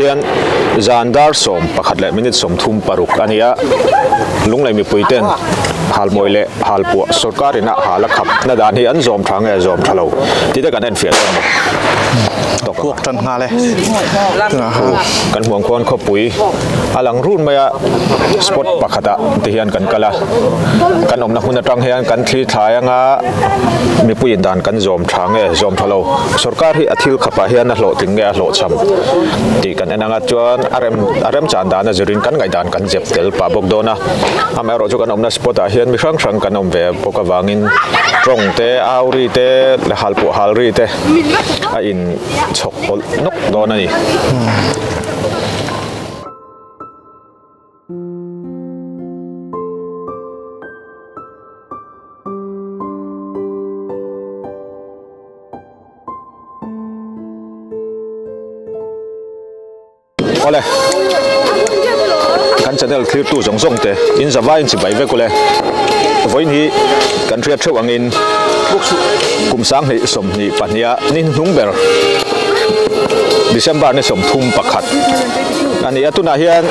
hian zan dar 11 leh minute 36 a ni a, Lunglei mipui ten halmawi leh halpuah sorkar ina hal a khap na dan hi an zawm tha nge zawm tha lo tih te kan enfiah dawn a ni. Tawk Puak tan nghal e. Tunah khan. Kan hmuang khuan khawpui a lang run mai a, spot pakhatah te hian kan kal a, kan awmna hmun atang hian kan thli thlai anga mipuiin dan kan zawm tha nge zawm tha lo. Sorkar hi a thil khapah hian a hlawhtling nge a hlawhchham tih kan en anga chuan a rem a remchan dan a zirin kan ngaihdan kan zep tel pah bawk dawn a. Amaherawh chu kan awmna spot ah hian mi hrang hrang kan awm ve bawk avangin tawng te, au ri te leh halpuah hal ri te a in chhawk pawlh nawk dawn a ni. Awle, kan channel thlirtu zawng zawng te in zavai in chibai vek ule. Vawiin hi kan hriat theuh angin kum 2022 a ni hnuhnung ber December ni 31 a ni a. Tunah hian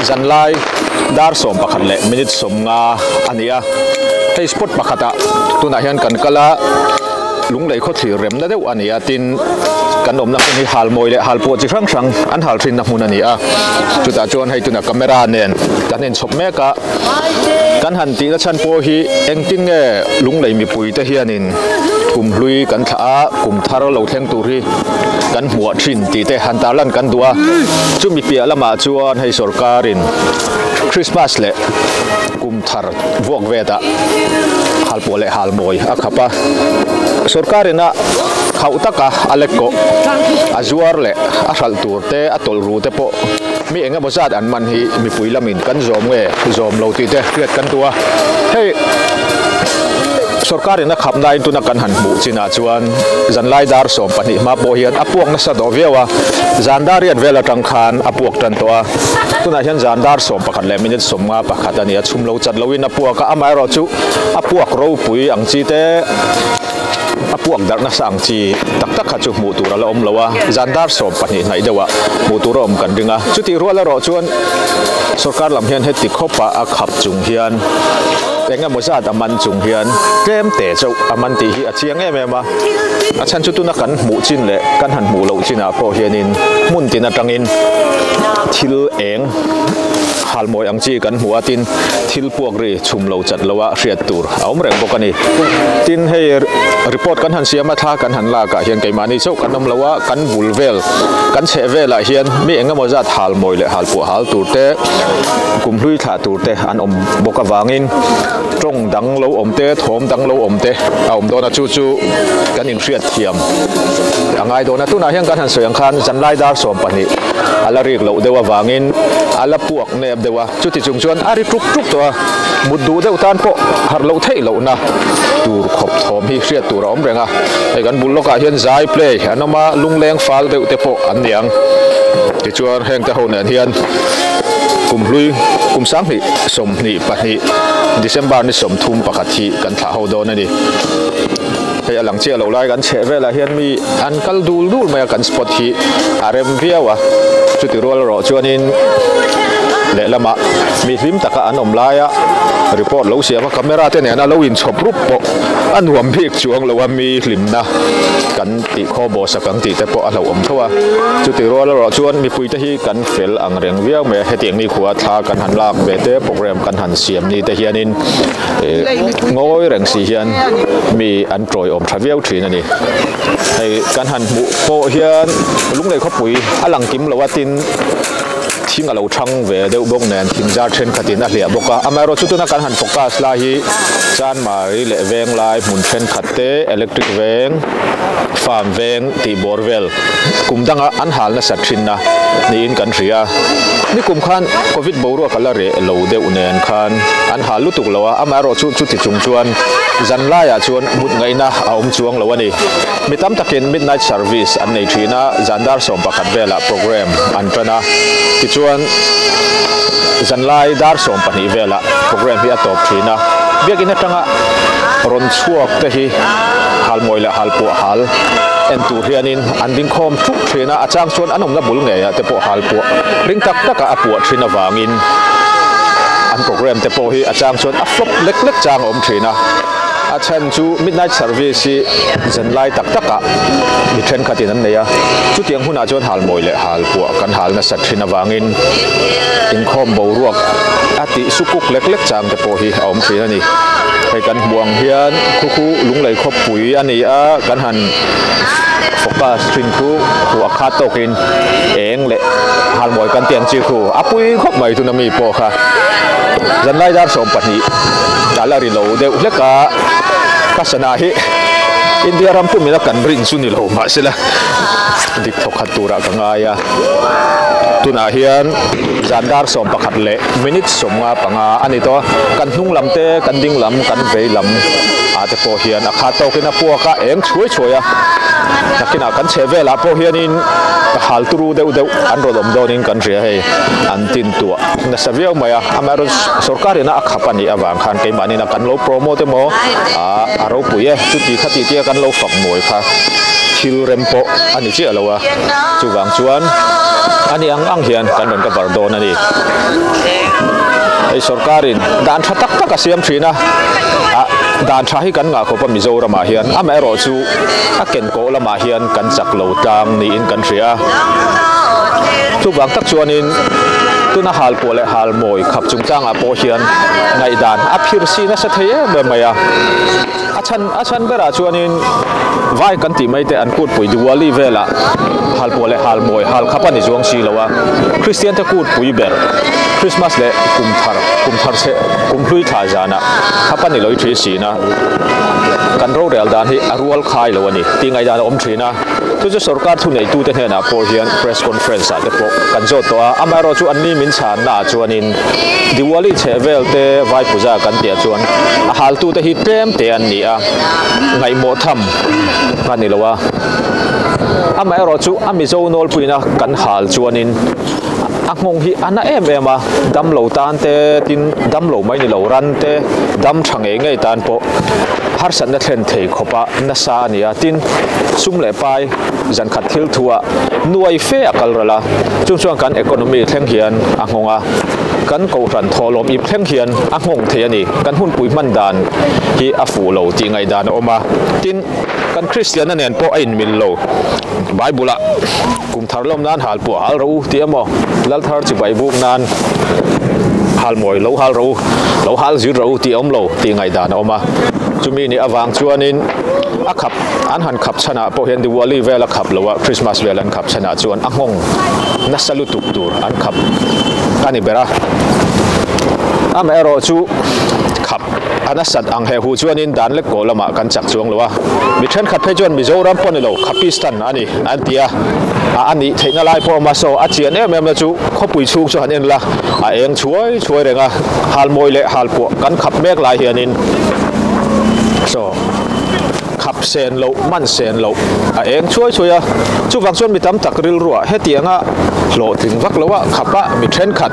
zanlai dar 11 leh minute 50 a ni a. Hei spot pakhatah tunah hian kan kal a. Lunglei khawthlir remna deuh a ni a, tin kan awmna hmun hi halmawi leh halpuah chi hrang hrang an hal thinna hmun a ni a, chutah chuan hei tuna camera nen kan inchhawp mek a, kan han tihna chhan pawh hi engtin nge Lunglei mipui te hianin kum hlui kan thlah a, kum thar lo thleng tur hi kan hmuah thin tih te han tarlan kan duh a, chumi piah lamah chuan hei sorkarin Christmas leh kum thar vuak vetah halpuah leh halmawi a khap a, sorkar ina khauh taka a lek kawh a zuar leh a hralh tur te a tawlh ru te pawh mi eng emaw zat an man hi mipui lamin kan zawm nge zawm lo tih te hriat kan duh a, hei sorkar ina khap nain tuna kan han hmuh chinah chuan zanlai dar 12 hma pawh hian a puak nasa tawh viau a, zan dar riat vel atang khan a puak tan tawh a, tunah hian zan dar 11 leh minute 51 a ni a, chhum lo chat loin a puak a, amaherawh chu a puak ropui ang chi te, a puak darh nasa ang chi tak tak kha chu hmuh tur a la awm lo a, zan dar 12 hnaih deuhah hmuh tur a awm kan ring a, chutih rual erawh chuan sorkar lam hian heti khawpa a khap chung hian eng emaw zat a man chung hian tlem te chauh a man tih hi a chiang em em a, a chhan chu tuna kan hmuh chin leh kan han hmuh loh chinah pawh hianin hmun tin atangin thil eng. Halmawi ang chi kan hmu a, tin thil puak ri chhum lo chat lo a hriat tur a awm reng bawk a ni. Tin hei report kan han siam a, thla kan han lak ah hian keimahni chauh kan awm lo a, kan bul vel, kan chheh vel ah hian mi eng emaw zat halmawi leh halpuah hal tur te, kum hlui thlah tur te an awm bawk avangin tawng dang lo awm te, thawm dang lo awm te a awm dawn a, chu chu kan inhriat thiam a ngai dawn a. Tunah hian kan han sawi ang khan zanlai dar 12 a la rik loh deuh avangin a la puak nep deuh a, chuti chung chuan a ri tuk tuk tawh a, mut duh deuh tan pawh harh loh theih lohna tur khawp thawm hi hriat tur a awm reng a, hei kan bul lawkah hian zai play an awm a, lungleng fal deuh te pawh an ni ang. Tichuan heng te ho nen hian kum hlui kum 2022 December ni 31 hi kan thlah ho dawn a ni. Hei a lang chiah loh lai kan chheh velah hian mi an kal dul dul mai a, kan spot hi a rem viau a, chuti rual erawh chuanin lehlamah mi hlim taka an awm laia report lo siam a, camera te nena lo inchhawp rup pawh a nuam bik chuang lo a, mi hlimna kan tih khaw baw sak ang tih te pawh a hlauhawm tho a, chuti rual erawh chuan mipui te hi kan fel ang reng viau mai a, hetiang ni khua thla kan han lak ve te program kan han siam ni te hianin. Ngawi reng si hian mi an tawiawm tha viau thin a ni. Hei kan han hmuh pawh hian Lunglei khawpui a lang kim lo a, tin thing a lo thang ve deuh bawk nen thing zar thenkhatin a hliah bawk a. Amaherawhchu tuna kan han focus lai hi Chanmari leh Venglai hmun thenkhat te electric veng, farm veng tih bawr vel kum danga an hal nasat thinna niin kan hria. Nikum khan Covid boruak a la reh lo deuh nen khan an hal lutuk lo a, amaherawh chu chuti chung chuan zan laiah chuan mut ngaihna a awm chuang lo a ni. Mi tam takin midnight service an nei thin a, zan dar 11 velah program an tan a, tichuan zan lai dar 12 velah program hi a tawp thin a, biakin atanga rawn chhuak te hi. Halmawi leh halpuah hal en tur hianin an ding khawm thup thin a, a chang chuan an awmna bul ngeiah te pawh halpuah ring tak taka a puah thin avangin an program te pawh hi a chang chuan a flop lek lek chang a awm thin a. A chhan chu midnight service hi zanlai tak takah mi thenkhatin an nei a, chutiang hunah chuan halmawi leh halpuah kan hal nasat thin avangin inkhawm boruak a tih sukuk lek lek chang te pawh hi a awm thin a ni. Hei kan hmuh ang hian khu khu lunglei khawpui a ni a, kan han focus thin khu khu a khat tawkin eng leh halmawi kan tih ang chi khu a pui khawp mai tuna mi pawh kha zanlai dar 12 a la ri lo deuh hlek a, ka sana hi India ram pumina kan rin chu ni lo mahsela dik thawkhat turah ka ngai a, tunah hian zan dar 11 leh minute 55 a ni tawh a, kan hnung lam te kan ding lam kan vei lam ah te pawh hian a khat tawkin a puak a eng chhuai chhuai a, nakinah kan chheh velah pawh hianin hal turu deuh deuh an rawn awm dawnin kan hria hei an tintuah nasa viau mai a, amaherawhchu sorkar ina a khap a nih avang khan keimahni kan lo promote emaw ah a ropui e chuti kha tih tia kan lo fak mawi kha thil rem pawh a ni chiah lo a chuvang chuan a ni ang ang hian kan rawn cover dawn a ni hei sorkarin dan tha tak tak a siam thin a ah dan tha hi kan ngah khawp a Mizoramah hian amaherawh chu a ken kawh lamah hian kan chak lo tlang niin kan hria a chuvang tak chuanin tuna halpuah leh halmawi khap chungchangah pawh hian ngaihdan a phir si nasa thei em em mai a a chhan a chhan berah chuanin vai kan tih mai te an kutpui Diwali velah halpuah leh halmawi hal khap a ni zuang si lo a Kristian te kutpui ber Christmas leh kum thar kum thar chhe kum hlui thla zanah khap a ni lo i thi sin a kan rorel dan hi a rual khai lo a ni tih ngaihdan a awm thin a chu chu sorkar thuneitute hnenah pawh hian press conference ah te pawh kan zawt tawh a amaherawhchu chu anni min chhanna ah chuanin Diwali chheh vel te vai puja kan tih ah chuan a haltu te hi tlem te an ni a ngaihmawh tham a ni lo a amaherawhchu a Mizo nawlpuina kan hal chuanin a nghawng hi a na em em a damlo tan te tin damlo mai ni lo ran te dam tha ngei ngei tan pawh harsatna thlen thei khawp a nasa a ni a tin sum leh pai zan khat thil thu ah nuai fe a kal ral a chung chuan kan economy thleng hian a nghawng a kan kohhran thawhlawm ip thleng hian a nghawng thei a ni kan hunpui hman dan hi a fuh lo tih ngaihdan a awm a tin kan Kristianna nen pawh a inmil lo Bible ah kum thar lawm nan hal pawh hal rawh u tih emaw lal thar chibai buk nan hal mawi lo hal rawh u lo hal zir rawh u tih a awm lo tih ngaihdan a awm a chumi nih avang chuanin a khap an han khap chhanah pawh hian Diwali vel a khap lo a Christmas vel an khap chhanah chuan a nghawng nasa lutuk tur an khap a ni ber a amaherawhchu khap a nasat ang heh hu chuanin dan lek kawh lamah kan chak chuang lo a mi thenkhat phei chuan Mizoram pawh ni lo Khapistan a ni an ti a a a nih theihna lai pawh a awm a saw a chian em em na chu khawpui chhung chu han en la a eng chhuai chhuai reng a halmawi leh halpuah kan khap mek lai hianin saw khap sen loh man sen loh a eng chhuai chhuai a chuvang chuan mi tam tak rilruah hetianga hlawhtling vak lo a khap a mi thenkhat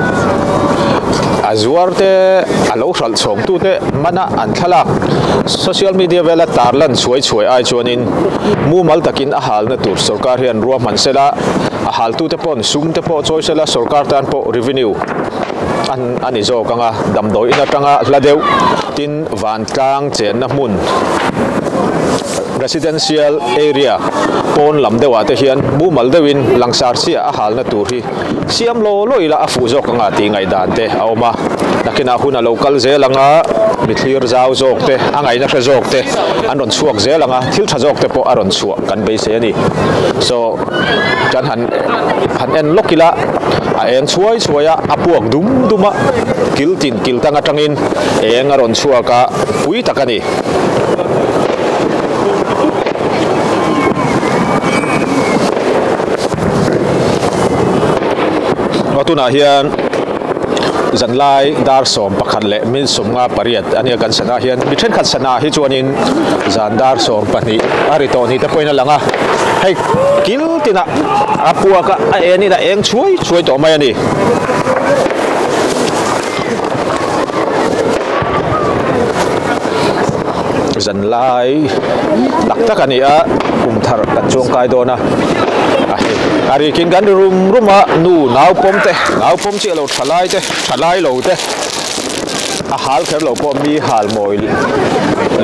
a zuar te a lo hralh chhawng tu te mana an thlalak social media vela tar lan chhuai chhuai ai chuanin mumal takin a halna tur sorkar hian ruahman sela a haltu te pawn sum te pawh chawi sela sorkar tan pawh revenue an a ni zawk anga damdawi in atanga hla deuh tin vantlang chenna hmun residential area pawn lam deuhah te hian mumal deuhin langsar chiah a halna tur hi siam law law ila a fuh zawk anga tih ngaihdan te a awm a nakinah hun a lo kal zel anga mi thlir zau zawk te a ngaihna hre zawk te an rawn chhuak zel anga thil tha zawk te pawh a rawn chhuah kan beisei a ni so kan han han en lawk ila a eng chhuai chhuai a a puak dum dum a kil tin kil tang atangin eng a rawn chhuak a pui tak a ni. Aw tunah hian zanlai dar 11 leh min 58 a nia kan sana hian mi thenkhat sana hi chuanin zan dar 12 a ri tawh ni te pawhin a lang a hei kil tinah a puak a a enin a eng chhuai chhuai tawh mai a ni. Zanlai tak tak a ni a, kum thar kan chuang kai dawn a, a hei a rikin kan ri rum rum a, nu nau pawm te, nau pawm chiah lo thalai te, thalai lo te, a hal kher lo pawh mi hal mawi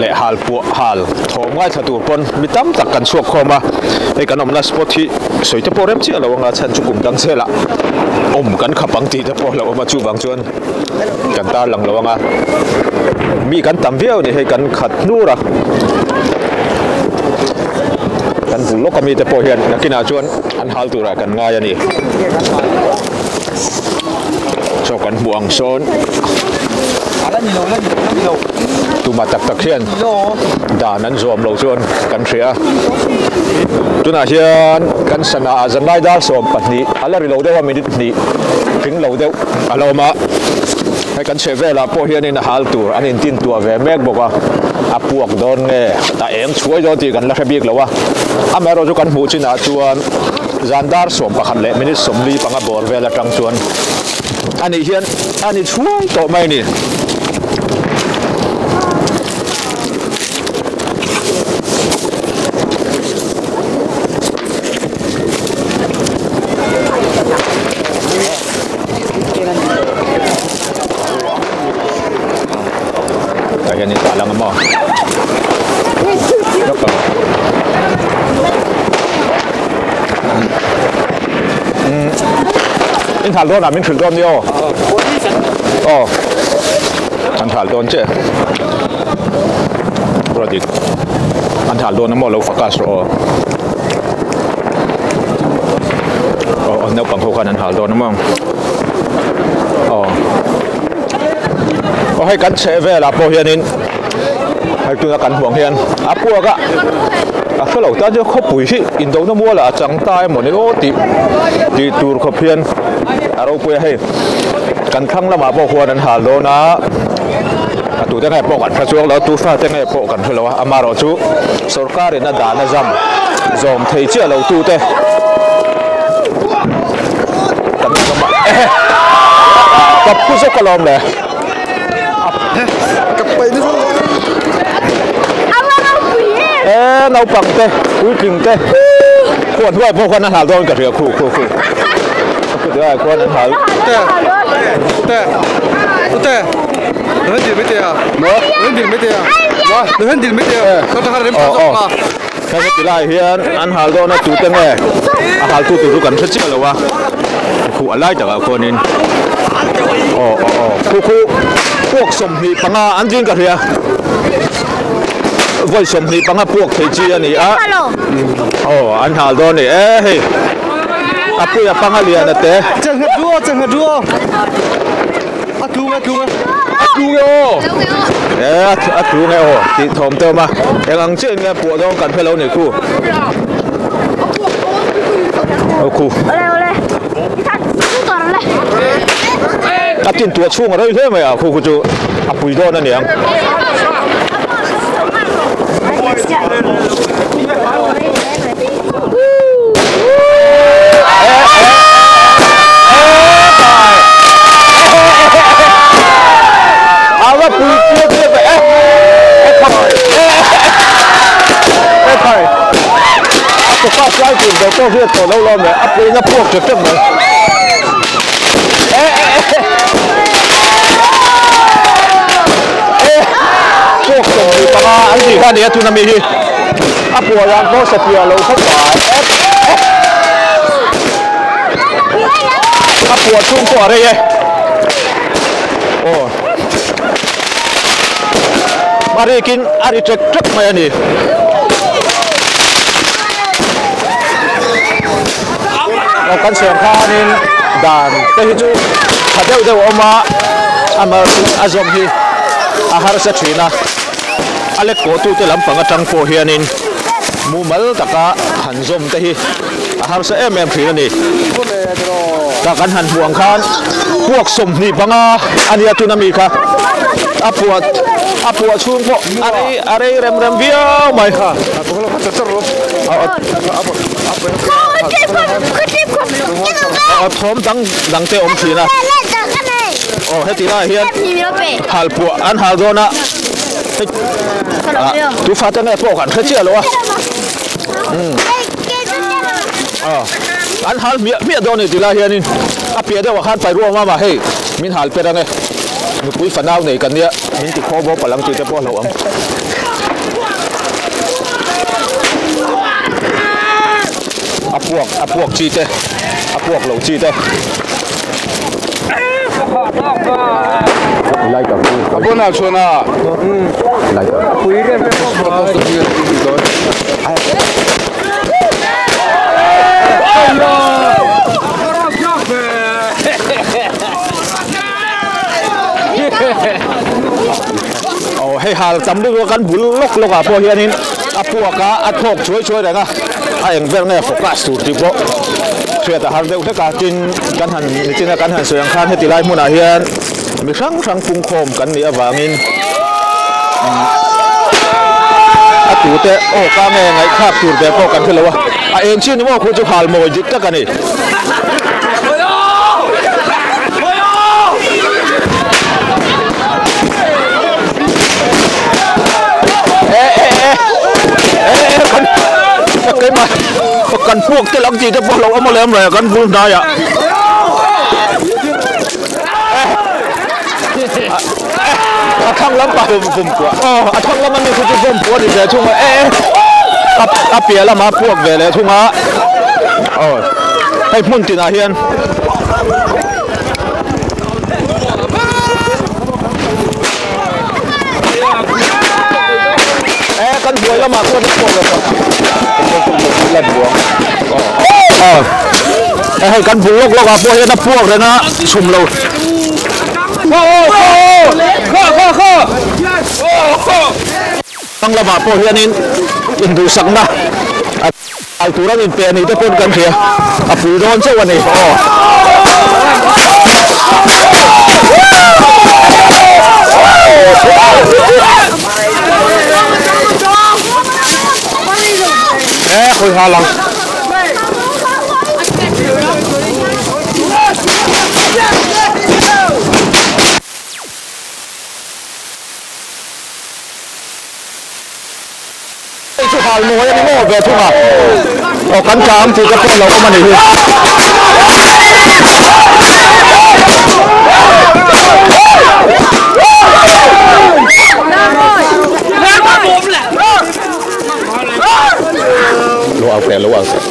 leh hal puah hal thawm ngaithla tur pawn mi tam tak kan chhuak khawm a, hei kan awmna spot hi sawi te pawh rem chiah lo anga chhan chu kum dang zelah awm kan khap ang tih te pawh a lo awm a, chuvang chuan. Kan tar lang lo anga mi kan tam viau ni hei kan khat hnur a kan bul lawk ami te pawh hian nakinah chuan an hal turah kan ngai a ni chaw kan hmuh ang sawn tuma tak tak hian dan an zawm lo chuan kan hria a tunah hian kan sana ah zanlai dar 12 a la ri lo deuh a minute hnih tling lo deuh a lo awm a hei kan chheh velah pawh hianin a hal tur an intin tuah ve mek bawk a a puak dawn nge a eng chhuai dawn tih kan la hre bik lo a amaherawh chu kan hmuh chinah chuan zan dar 11 leh minute 45 bawr vel atang chuan ani hian a ni chhuai tawh mai a ni. Tah hian in tah lang a maw? In thal dawn ah min hrilh dawn ni aw. Aw. An thal dawn che. Ruat dik. An thal dawn a maw lo focus rawh aw. Aw aw naupang ho khan an hal dawn a maw. Aw. Aw hei kan chheh velah pawh hianin hei tuna kan hmuh ang hian a puak a a hre lo tan chu khawpui hi indona mualah a chang ta emaw ni aw tih tih tur khawp hian a ropui a hei kan thlang lamah pawh khuan an hal dawn a a tute nge pawh kan hre chuang lo tu fate nge pawh kan hre lo a amaherawh chu sorkarin a dan a zam zawm thei chiah lo tute kan ehe ka phu zawk alawm le. E naupang te puitling te khuan huai pawh khuan an hal dawn ka hria khu khu khu khuan khuan an hal te te te nó dil mấy tiền nó dil mấy tiền nó dil mấy tiền nó ta rem ta ma ka ti lai hian an hal dawn a tu te nge a hal tu tur chu kan hre chiah lo a khu a lai takah khuanin aw aw aw khu khu puak 25 an ding ka hria vawi 25 puak thei chi a ni a aw an hal dawn a ni e hei a puia panga lian a te changha duo a tlung a tlung a tlung e aw e a tlung e aw tih thawm te awm a eng ang chiah in nge puah dawn kan hre lo ni khu aw khu a tin tuah chhung a rei hle mai a khu khu chu a pui dawn a niang. Ava pui chiah chiah ve e e khai e khai a ke fast lai tur ber pawh hriat tawh lo lawm le a puiin a puak ṭep ṭep mai e e e puak 25 an tih kha a ni a tuna mi hi a puah dan pawh satliah lo khawp mai e a puah chhung pawh a rei e aw a rikin a ri ṭek ṭek mai a ni. Aw kan chhiar khanin dan te hi chu tha deuh deuh a awm a a mar chu a zawm hi a harsa thin a a lek kawh tute lampang atang pawh hianin mumal taka han zawm te hi a harsa em em thin a ni. Ta kan han hmuh ang khan puak 25 a nia tuna mi kha a puah a puah chhung pawh a rei a rei rem rem viau mai. A thawm dang dang te awm thin a. Aw heti lai hian hal puah an hal dawn a. Hei tu fate nge pawh kan hre chiah lo a. An hal hmiah hmiah dawn a ni ti lai hianin a piah deuhah khan pai ruam a hei min hal per ang e. Nupui fanau nei kan nia min ti khaw bawk palh ang tih te pawh a hlauh ang. A puak a puak chi te a puak lo chi te. Lighter chu A pawnah chuan a lighter. Aw hei hal tam lutuk a kan bul lawk lawk ah pawh hianin a puak a a thawk chuai chuai reng a a eng ber nge focus tur tih pawh hriat a har deuh hlek a tin kan han nichina kan han sawi ang khan heti lai hmunah hian mi hrang hrang pungkhawm kan nih avangin a tute aw ka nge ngaihthlak tur ve pawh kan hre lo a a eng chin maw khu chu hal mawi dik tak a ni. Keimah kan puak tel ang tih te pawh lo awm a lem reh kan bul hnaiah a thlang lam pah aw a thlang lam ami khu chu bawm pawh a ni ve thung a e a piah lama puak ve leh thung a aw hei hmun tinah hian E kan buai lamah chuan a chhuak lo ta. E hei kan bul lawk lawk ah pawh hian a puak reng a chhum lo. Thlang lamah pawh hianin induhsakna a Ai tur an inpe a nih te pawn kan hria, a pui dawn chauh a ni aw. E khawi nghal ang. Hei chu hal mawi a ni maw ve thung a, aw kan tla ang tih te pawh lo awm a nih hi. Lo au teh lo au teh.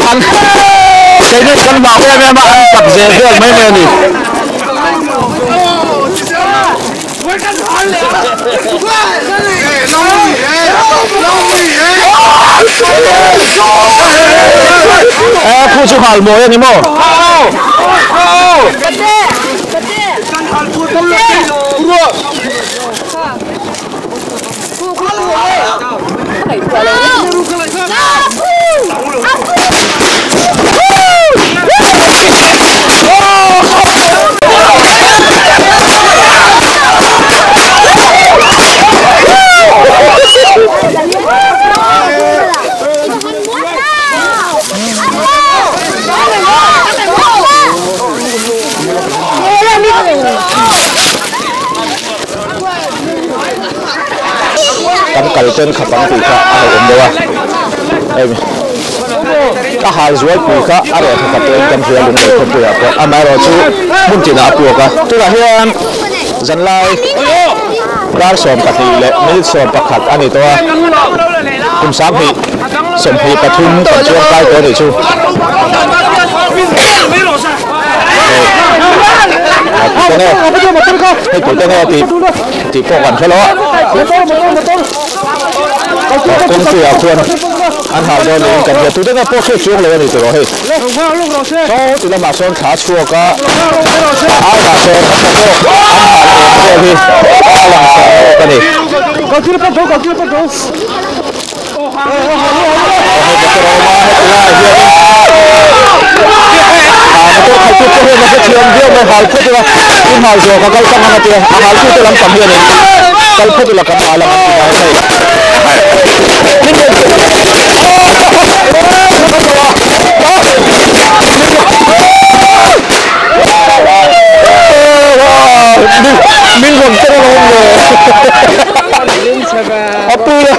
An keini kan vah em em a an chak zel vel mai mai a ni. E khu chu hal mawi a ni maw? Kan kal ten khap ang tih kha a hlauhawm deuh a, hei a hal zual pui kha a reh thawkhat tawhin kan hria lunglei khawpuiah pawh amaherawhchu hmun tinah a puak a, tunah hian zanlai dar 12 leh minute 11 a ni tawh a, kum 20 23 kan chuang kai tawh a nih chu. Hei tute nge tih tih pawh kan hre lo a kawngpuiah chuan an hal dawn niin kan hria tute nge pawh hriat chuang lo a ni tiraw hei saw ti lamah sawn thla a chhuak a a aiah sawn pawh an hal eng vel hi a lang thei bawk a ni. Kal phawt ila kan hal ang an ti mai thei. Min rawn keng alawm le. A pui a.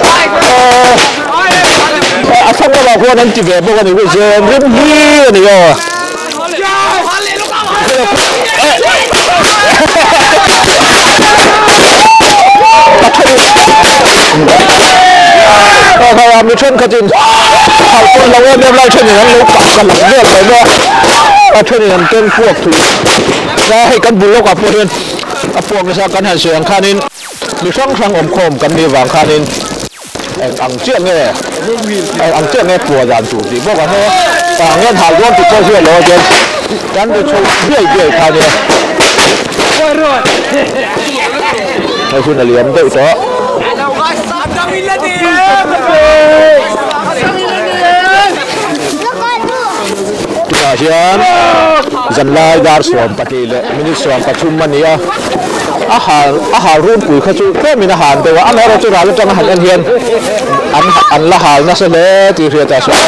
A thlang lamah khuan an ti ve bawk a ni. Zen rim hi a ni aw. Mi thenkhatin hal pawh lo em em lai thenin an lo kah ka lang vel mai maw a thenin an ken puak thei a hei kan bul lawkah pawh hian a puak nasa kan han sawi ang khanin mi hrang hrang awmkhawm kan nih vang khanin Eng ang chiah nge eng ang chiah nge puah dan tur tih bawk ang e. Tah ang hian hal dawn tih pawh hi a lo a chuan kan ri chho biai biai kha nia. Hei hun a liam deuh tawh. Tunah hian zanlai dar 12 leh minute 13 a ni a. A hal a hal runpui kha chu tlemin a han deuh a, amaherawh chu ral atanga han en hian an an la hal nasa hle tih hriat a sawi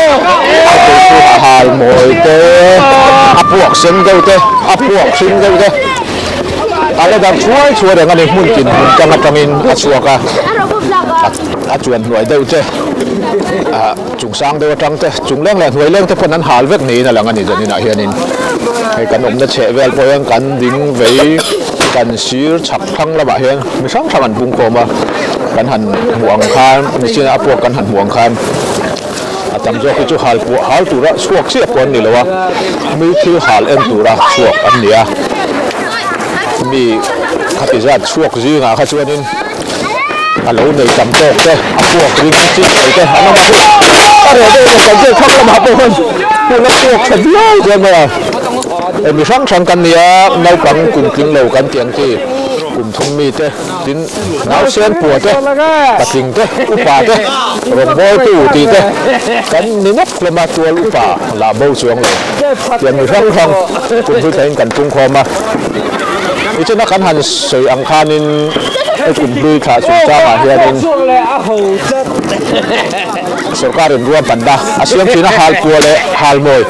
a kei chu a hal mawi te a puak sen deuh te a puak hring deuh te a la dang chhuai chhuai reng a ni hmun tin hmun tang atangin a chhuak a a chuan hnuai deuh te ah chung sang deuh atang te chung leng leh hnuai leng te pawn an hal vek niin a lang a ni zaninah hianin hei kan awmna chheh vel pawh hian kan ding vei kan sir chhak thlang lamah hian mi hrang hrang an pung khawm a kan han hmuh ang khan machine a puak kan han hmuh ang khan a tam zawk hi chu hal puah hal tura chhuak chiah pawh an ni lo a mi thil hal en tura chhuak an ni a mi khati zat chhuak zingah kha chuanin a lo nei tam tawk te a puak ring chi thei te an awm a a reh deuh kan chet thlang lamah pawh khan hun a puak tha viau chuan mai a hei mi hrang hrang kan ni a naupang kum tling lo kan tih ang chi kum thum mi te tin nausen pua te patling te upa te rawngbawltu tih te kan ni nawk hlawm a tual upa lah bo chuang lo tiang mi hrang hrang kum hlui thlain kan pung khawm a nichina kan han sawi ang khanin Hei kum hlui thlah chungchangah hianin sorkarin ruahmanna a siam thin a, halpuah leh halmawi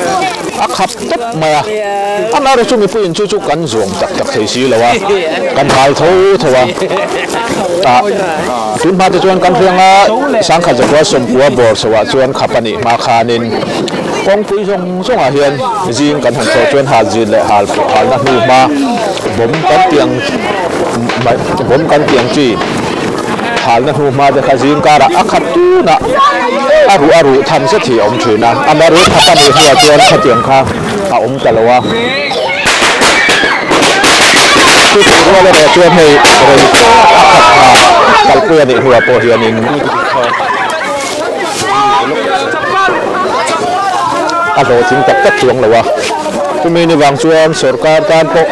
a khap tawp mai a. Amaherawhchu chu mipuiin chu chu kan zawm tak tak thei si lo a, kan hal tho tho a. Tah tun hma te chuan kan hriang a, sangkhat zakua sawmpua bawr chhoah chuan khap a nih hma khanin kawngpui zawng zawngah hian zing kan han chhoh chuan halzin leh halpuah halna hnu hma bawm kan tih ang Bawm kan tih ang chi halna hnu hma te kha zing karah a khat tunah a ruh a ruh tham zet hi a awm thin a, ama ruh khat a nih hnuah chuan khatiang kha a awm ta lo a. Chutih rual erawh chuan hei rei a khat hna kalpui a nih hnuah pawh hianin a hlawhtling tak tak chuang lo a. Chumi ni vang chuan sorkar tan pawh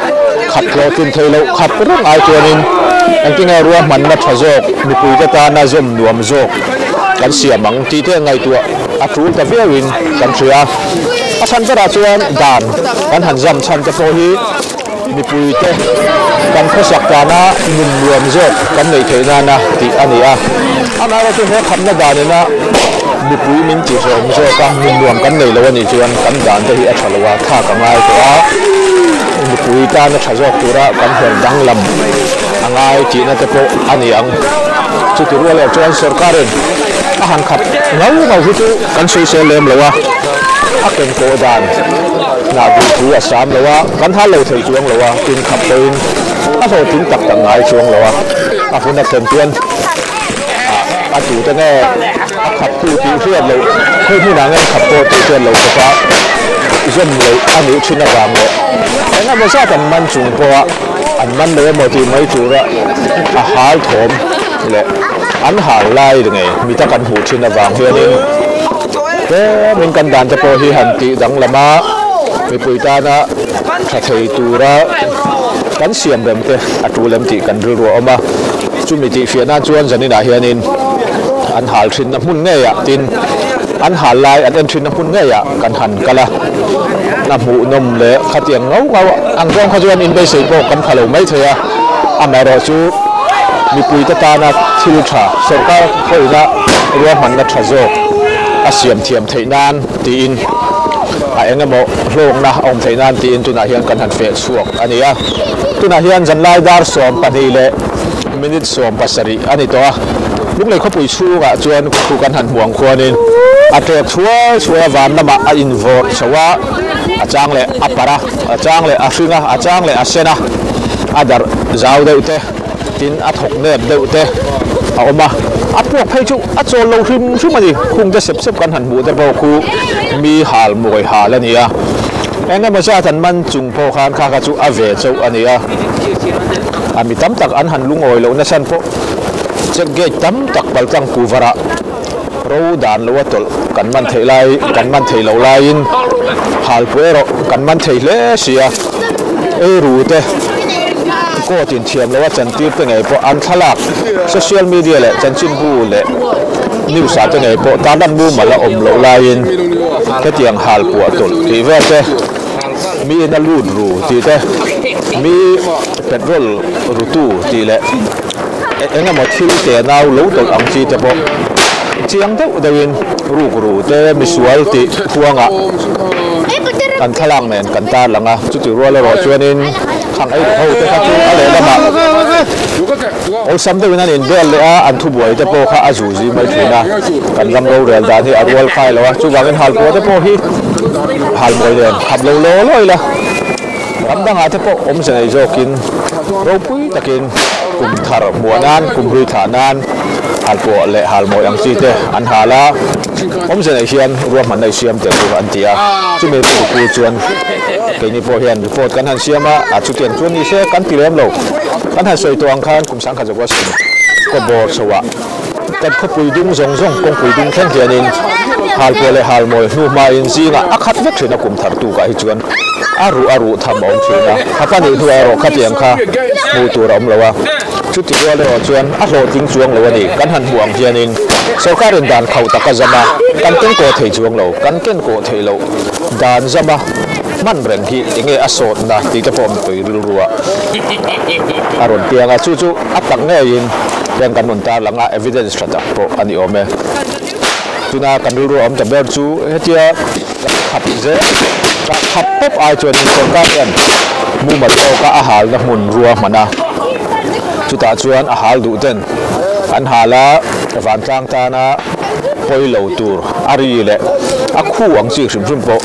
khat hlawhtlin thei loh khat reng ai chuanin engtinge ruahmanna tha zawk mipuite tana zawm nuam zawk kan siam ang tih te ngaihtuah a tul ta viauin kan hria. A chhan berah chuan dan kan han zam chhan te pawh hi mipuite kan khawsak tana nun nuam zawk kan neih theih nana tih a ni a. Amaherawhchu he khamna danina mipui min tihhlawm zawk a, nun nuam kan nei lo a nih chuan kan dan te hi a tha lo a, thlak a ngai tawh a, mipui tana tha zawk tura kan her danglam a ngai tihna te pawh a ni ang. Chuti rual erawh chuan sorkarin a han khap ngau ngau hi chu kan sawisel lem lo a, a kenkawh dan hnah duh thu a sam lo a, kan hal lo thei chuang lo a, tin khap pawhin a hlawhtling tak tak ngai chuang lo a, a hun a thlen chuan a tute nge a khap tu tih hriat loh khawi hmunah nge an khap pawh tih hriat loh khawpa zawm loh a nih thin avang leh eng emaw zat an man chung pawha an man lo emaw tih mai tura a hal thawm leh an hal lai ngei mita kan hmuh thin avang hianin tlemin kan dan te pawh hi han tih danglam a mipui tana tha thei tura kan siam rem te a tul em tih kan rilru a awm a. Chumi tihfiah nan chuan zaninah hianin an hal thinna hmun ngeiah tin an hal lai an en thinna hmun ngeiah kan han kal a, a hmuhnawm leh khatiang ngau ngau ang zawng kha chuan inbeisei pawh kan pha lo mai thei a, amaherawhchu. Mipuite tana thil tha, sorkar pawhina ruahmanna tha zawk a siam thiam theih nan tiin a eng emaw hlawkna a awm theih nan tiin tunah hian kan han feh chhuak a ni a. Tunah hian zanlai dar 12 leh minute 17 a ni tawh a. Lunglei khawpui chhungah chuan khu kan han hmuh ang khuanin a tlek chhuai chhuai a, van lamah a invawrh chho a, a chang leh a parh a, a chang leh a hring a, a chang leh a sen a, a darh zau deuh te tin a thawk nep deuh te a awm a, a puak phei chu a chawl lo hrim hrim a ni, khung te sep sep kan han hmuh te pawh khu mi hal mawi hal a ni a, eng emaw zat an man chung pawh khan kha kha chu a ve chauh a ni a, a mi tam tak an han lungawi loh nasa pawh check gate tam tak paltlang kuvarah ro dan lo a tawlh kan man theih lai kan man theih loh laiin halpui erawh kan man thei hle si a, eiru te court in thiam lo a chantir te ngei pawh an thlalak social media leh chanchinbu leh news ah te ngei pawh tarlan mumal a awm loh laiin hetiang halpuah tawlh tih vel te mi in a lut ru tih te mi petrol rutu tih leh Eng emaw thil te nau lo tawlh ang chi te pawh chiang deuh deuhin ruk ru te misual tih huangah kan thlalak nen kan tar lang a, chuti rual erawh chuanin khang ei ho te kha chu a lehlamah awlsam deuhin an inbel leh a, an thubuai te pawh kha a zu zui mai thin a, kan ram rorel dan hi a rual khai lo a, chuvangin halpuah te pawh hi halmawi nen khap lo law law ila. Ram dangah te pawh awmze nei zawkin ropui takin kum thar hmuah nan, kum hlui thlah nan halpuah leh halmawi ang chi te an hal a, awmze nei hian ruahmanna i siam tel tur an ti a, chumi pu chuan keini pawh hian report kan han siam a, a chutiang chuan ni se kan ti lem lo. Kan han sawi tawh ang khan kum sangkhat zakua sawm kaw bawr chhoah kan khawpui dung zawng zawng kawngpui dung thleng hianin halpuah leh halmawi hnuhmain zingah a khat vek thin a, kum thar tukah hi chuan a ruh a ruh tham a awm thin a, kha pahnih hnuah erawh khatiang kha hmuh tur a awm lo a, chuti rual erawh chuan a hlawhtling chuang lo a ni. Kan han hmuh ang hianin sorkarin dan khauh tak a zam a, kan kenkawh thei chuang lo, kan kenkawh theih loh dan zam a hman reng hi enge a sawtna tih te pawh mipui rilruah a rawn piang a, chu chu a tak ngeiin hian kan rawn tarlang a, evidence tha tak pawh a ni awm e. Tuna kan rilru a awm ta ber chu hetia kan khap zel a, khap pawp ai chuanin sorkar hian mumal tawka a halna hmun rua hman a, chutah chuan a hal duh ten an hal a, vantlang tana pawi lo tur a ri leh a khu ang chi hrim hrim pawh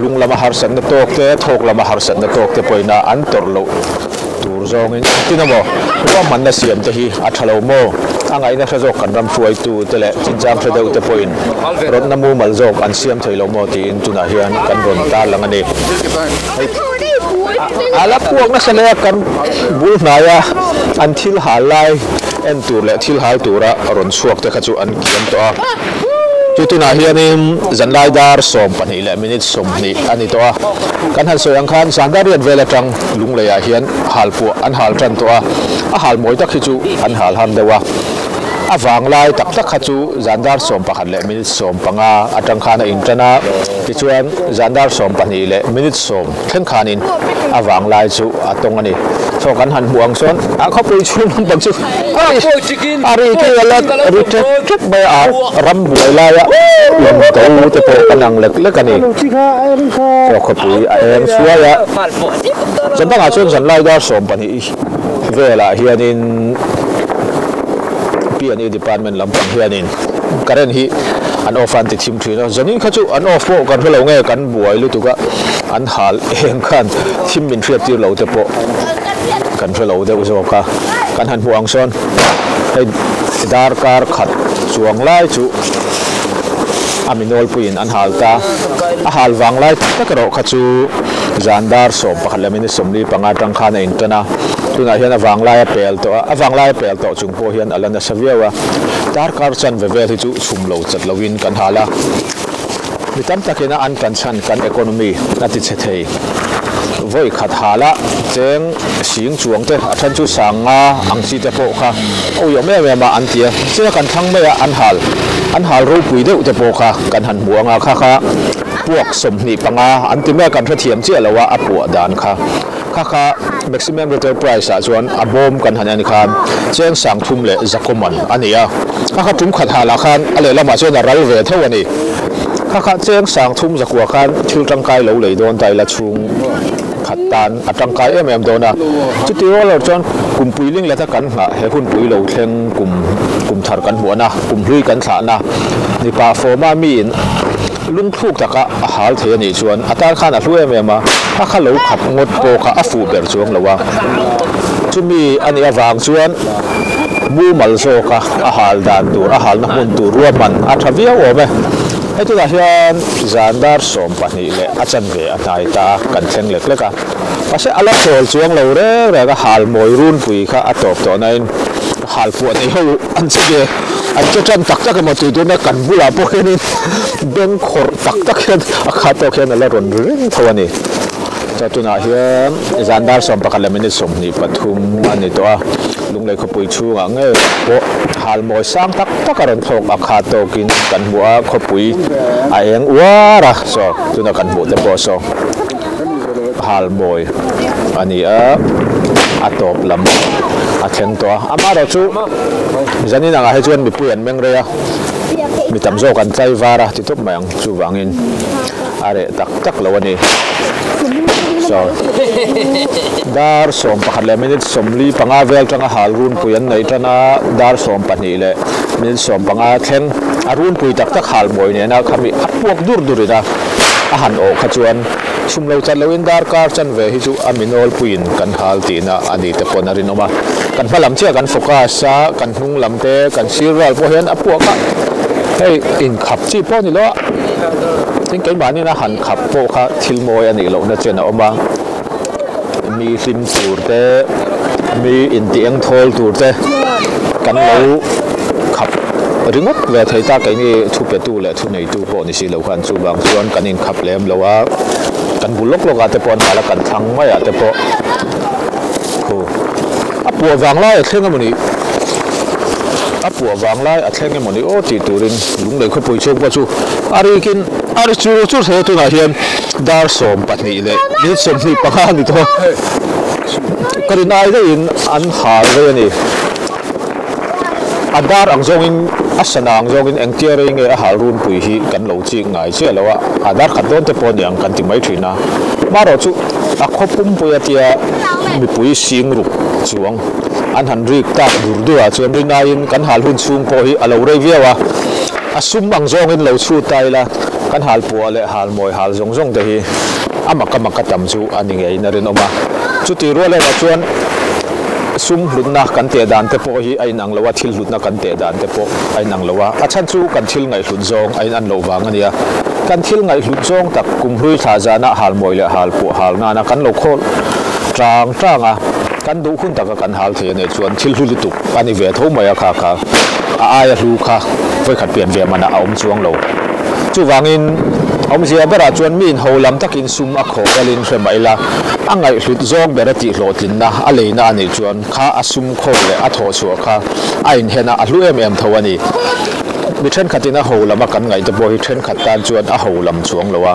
lung lama harsatna tawk te, thawk lama harsatna tawk te pawhin a an tawrh loh tur zawngin engtin emaw ruahmanna siam te hi a tha lo maw? A ngaihna hre zawk kan ram hruaitu te leh chinchang hre deuh te pawhin rawtna mumal zawk an siam thei lo maw tiin tunah hian kan rawn tarlang a ni. Hei a la puak nasa hle a, kan bul hnaia an thil hal lai en tur leh thil hal tura rawn chhuak te kha chu an kiam tawh a. Chu tunah hianin zanlai dar 12 leh minute 20 a ni tawh a, kan han sawi ang khan zan dar riat vel atang Lungleiah hian halpuah an hal tan tawh a, a hal mawi tak hi chu an hal han deuh a. A vanglai tak tak kha chu zan dar 11 leh minute 15 atang khan a intan a, tichuan zan dar 12 leh minute 10 thleng khanin a vanglai chu a tawng a ni. Saw kan han hmuh ang sawn a khawpui chhung lampang chu a ri khi a la ri ṭek ṭek mai a, ram buai laia in do te pawh kan ang lek lek a ni. Saw khawpui a eng suai a, zan dangah chuan zanlai dar 12 velah hianin P&E department lampang hianin current hi an off a an ti thim thin a, zanin kha chu an off pawh kan hrelo nge kan buai lutuk a, an hal eng khan thim min hriat tir lo te pawh kan hrelo deuh zawk a, kan han hmuh ang sawn hei darkar khat chuang lai chu a mi nawlpuiin an hal ta, a hal vang lai tak tak erawh kha chu zan dar 11 leh minute 45 atang khan a intan a, tunah hian a vang lai a pel tawh a, a vang lai a pel tawh chung pawh hian a la nasa viau a, darkar chanve vel hi chu chhum lo chat lovin kan hal a, mi tam takin a an kan chhan kan economy a ti chhe thei. Vawi khat hal a cheng sing chuang te a then chu sang nga ang chi te pawh kha awiawm em em a an ti a, china kan thlang mai a an hal an hal ropui deuh te pawh kha kan han hmu ang a kha kha. puak 25 an ti mai a, kan hrethiam chiah lo a, a puah dan kha. Kha kha maximum retail price ah chuan a bawm kan han en khan cheng 3000 leh zakawman a ni a, kha kha tum khat halah khan a lehlamah chuan a ral ve tho a ni. Kha kha cheng 3000 zakua khan thil tangkai lo lei dawn ta ila chhung khat tan a tangkai em em dawn a. Chuti rual erawh chuan kum puiling leta kan nghah he hun pui lo thleng kum kum thar kan hmuahna kum hlui kan thlahna mipa fawma miin Lungthluk taka a hal thei a nih chuan a tan khan a hlu em em a, a kha lo khap ngawt pawh kha a fuh ber chuang lo a. Chumi a nih avang chuan mumal zawka a hal dan tur, a halna hmun tur ruahman a tha viau awm e. Hei tunah hian zan dar 12 leh a chanve a hnai ta kan thleng lek lek a. Mahse a la chawl chuang lo reng reng a, hal mawi runpui kha a tawp tawh nain hal puah nei ho an che ve. An che tan tak tak emaw tih tuna kan bulah pawh hianin beng khawrh tak tak hian a khat tawk hian a la rawn ri reng tho a ni. Chuan tunah hian zan dar 11 leh minute 23 a ni tawh a, Lunglei khawpui chhungah ngei pawh hal mawi sang tak tak a rawn thlawk a khat tawkin kan hmu a, khawpui a eng uar a, saw tuna kan hmuh te pawh saw hal mawi a ni a, a tawp lam a thleng tawh a, amaherawhchu. Zanin angah hi chuan mipui an meng rei a, mi tam zawk an tlai var a ti tawp mai ang, chuvangin a reh tak tak lo a ni. Saw dar 11 leh minute 45 vel tanga hal runpui an neih tan a, dar 12 leh minute 15 thleng a runpui tak tak hal mawi nena khami a puak dur durin a, a han awh kha chuan chhum lo chat loin darkar chanve hi chu a mi nawlpuiin kan hal tihna a ni te pawn a rinawm a. Kan hma lam chiah kan focus a, kan hnung lam te, kan sir vel pawh hian a puak a, hei inkhap chi pawh a ni lo a, tin keimahniin a han khap pawh kha thil mawi a nih lohna chen a awm a, mi hlim tur te, mi intih eng thawl tur te kan lo khap ringawt ve thei ta keini thupetu leh thuneitu pawh ni si lo khan chuvang chuan kan inkhap lem lo a, kan bu lawk lawk ah te pawh an hal a, kan thlang maiah te pawh. Khu. A puah vang lai a thleng emawni? A puah vang lai a thleng emawni aw tih turin Lunglei khawpui chhung pawh chu a rikin a ri chur chur thei a, tunah hian dar 12 leh minute 25 a ni tawh a, ka rin ai deuhin an hal rei a ni. A dar ang zawngin a sana ang zawngin engtia rei nge a hal runpui hi kan lo chik ngai chiah lo a, a dar khat dawn te pawh a ni ang kan ti mai thin a, marawh chu a khaw pumpui a tia mipui sing ruk chuang an han rik tak dur dur ah chuan rinaiin kan hal hun chhung pawh hi a lo rei viau a, a sum ang zawngin lo chhut ta ila kan hal puah leh hal mawi hal zawng zawng te hi a mak a mak a tam chu a ni ngeiin a rinawm a, chutih rual erawh chuan sum hlutna kan teh dan te pawh hi a inang lo a, thil hlutna kan teh dan te pawh a inang lo a, a chhan chu kan thil ngaihhlut zawng a inan loh vang a nia. Kan thil ngaihhlut zawng tak kumhlui thla zana hal mawi leh hal puah hal nana kan lo khawl tang tang a, kan duh hun taka kan hal thei a nih chuan thil hlu lutuk a ni ve tho mai a, kha kha a aia hlu kha vawikhat pian ve manah a awm chuang lo. Chuvangin awmzia berah chuan mi inho lam takin sum a khawh kalin hre mah ila, a ngaihhlut zawng ber a tihhlawhtlinna a leina a nih chuan kha a sum khawk leh a thawhchhuah kha a inhen a, a hlu em em tho a ni. Mi thenkhatin a ho lam a kan ngaih te pawh hi thenkhat tan chuan a ho lam chuang lo a.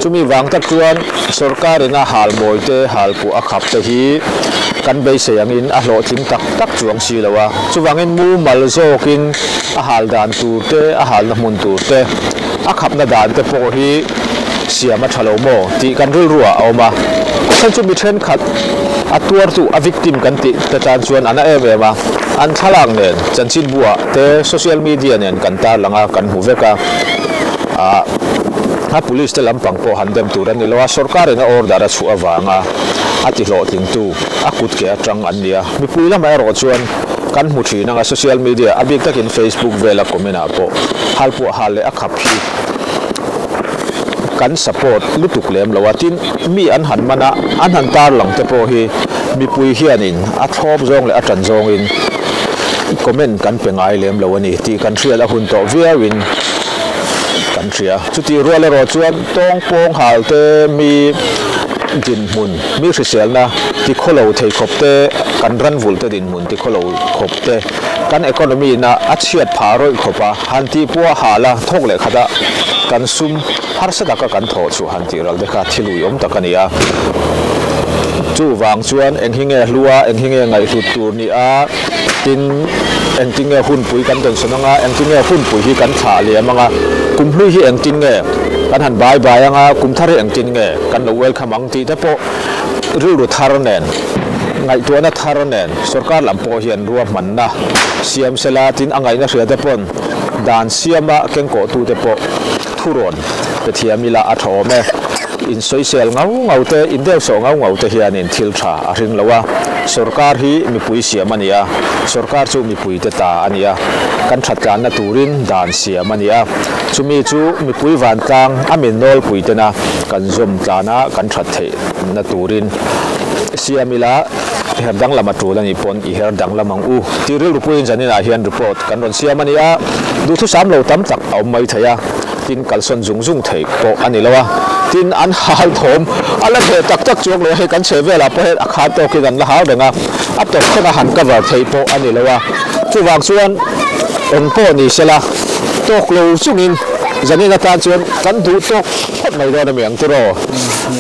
Chumi vang tak chuan sorkarin a hal mawi te, hal puah a khap te hi kan beisei angin a hlawhtling tak tak chuang si lo a. Chuvangin mumal zawkin a hal dan tur te, a halna hmun tur te, a khapna dan te pawh hi siam a tha lo maw tih kan rilruah a awm a. A chhan chu mi thenkhat a tuartu, a victim kan tih te tan chuan a na em em a. An thlalak nen chanchinbuah te social media nen kan tarlang a, kan hmu vek a. Ah a police te lampang pawh han dem tur a ni lo a, sorkarin a order a chhuah avanga a ti hlawhtlingtu a kut ke atang an ni a. Mipui lamah erawh chuan kan hmu thin anga social media a bik takin Facebook vela comment ah pawh halpuah hal leh a khap hi kan support lutuk lem lo a, tin mi an han man a, an han tarlang te pawh hi mipui hianin a thlawp zawng leh a tan zawngin comment kan pe ngai lem lo a ni tih kan hriat a hun tawh viauin kan hria. Chutih rual erawh chuan tawng pawng hal te mi dinhmun, mi hriselna. Tikhawlo thei khawp te, kan ranvulh te dinhmun tikhawlo khawp te, kan economy ina a chhiat phah rawih khawp a, han tih pawh a hal a, thawk leh khat a kan sum harsa taka kan thawh chu han tih ral te kha thil uiawm tak a ni a. Chuvang chuan eng hi nge hlu a, eng hi nge ngaihhlut tur ni a, tin engtin nge hunpui kan dawnsawn anga, engtin nge hunpui hi kan thlah liam anga, kumhlui hi engtin nge kan han bai bai anga, kumthar hi engtin nge kan lo welcome ang tih te pawh rilru thar nen, ngaihtuahna thar nen sorkar lam pawh hian ruahmanna siam sela tin a ngaihna hria te pawn dan siama kengkawhtute pawh thurawn pe thiam ila a tha awm e. Insawisel ngau ngau te, indeuhsawh ngau ngau te hianin thil tha a hring lo a, sorkar hi mipui siam a ni a, sorkar chu mipuite ta a ni a, kan thattlanna turin dan siam a ni a, chumi chu mipui vantlang a min nawlpui tena kan zawm tlana kan that theih na turin siam ila her danglam a tul a nih pawn i her danglam ang u tih rilru puiin zaninah hian report kan rawn siam a ni a, duhthusam lo tam tak a awm mai thei a, tin kalsawn zung zung theih pawh a ni lo a, tin an hal thawm a la theh tak tak chuang lo a, hei kan chhe velah pawh hian a khan tawkin an la hal reng a, a tawp thleng a han cover theih pawh a ni lo a, chuvang chuan eng pawh ni sela tawk lo chungin zanin atan chuan kan duh tawk phawt mai dawn a mi ang tiraw?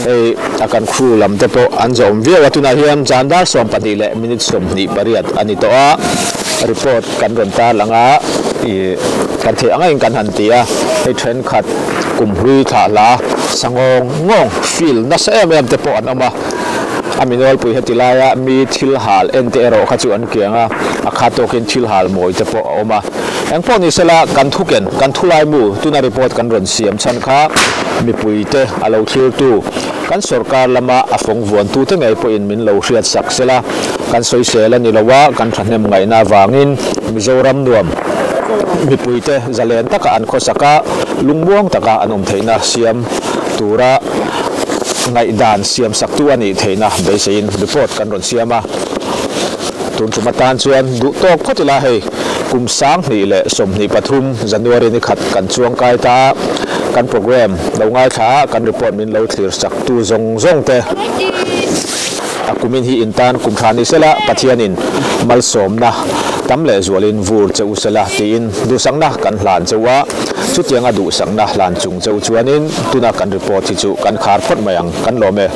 Hei a kan crew lam te pawh an zawm viau a, tunah hian zan dar 12 leh minute 28 a ni tawh a, report kan rawn tarlang a, ih kan theih ang aiin kan han ti a, hei thenkhat kum hlui thlah hla sangawng ngawng feel nasa em em te pawh an awm a, a mi nawlpui heti laia mi thil hal en te erawh kha chu an kiang a, a khat tawkin thil hal mawi te pawh a awm a. Engpawh ni sela, kan thuken, kan thulaimu tuna report kan rawn siam chhan kha mipuite a lo thlirtu, kan sorkar lama a fawng vuantute ngei pawhin min lo hriat sak sela, kan sawisel a ni lo a, kan thahnem ngaihna avangin Mizoram nuam mipuite zalen taka an khawsak a, lungmuang taka an awm theihna siam tura ngaihdan siam saktu a nih theihna beiseiin report kan rawn siam a. Tun tum atan chuan duh tawk phawt ila hei kum 2023 January ni khat kan chuang kai ta a, kan programme lo ngaithla a, kan report min lo thlir chak tu zawng zawng te a kumin hi in tan kum tha ni sela Pathianin malsawmna tam leh zualin vur che u sela tiin duhsakna kan hlan cheu a, chutianga duhsakna hlan chung cheu chuanin tuna kan report hi chu kan khar phawt mai ang kan lawm e.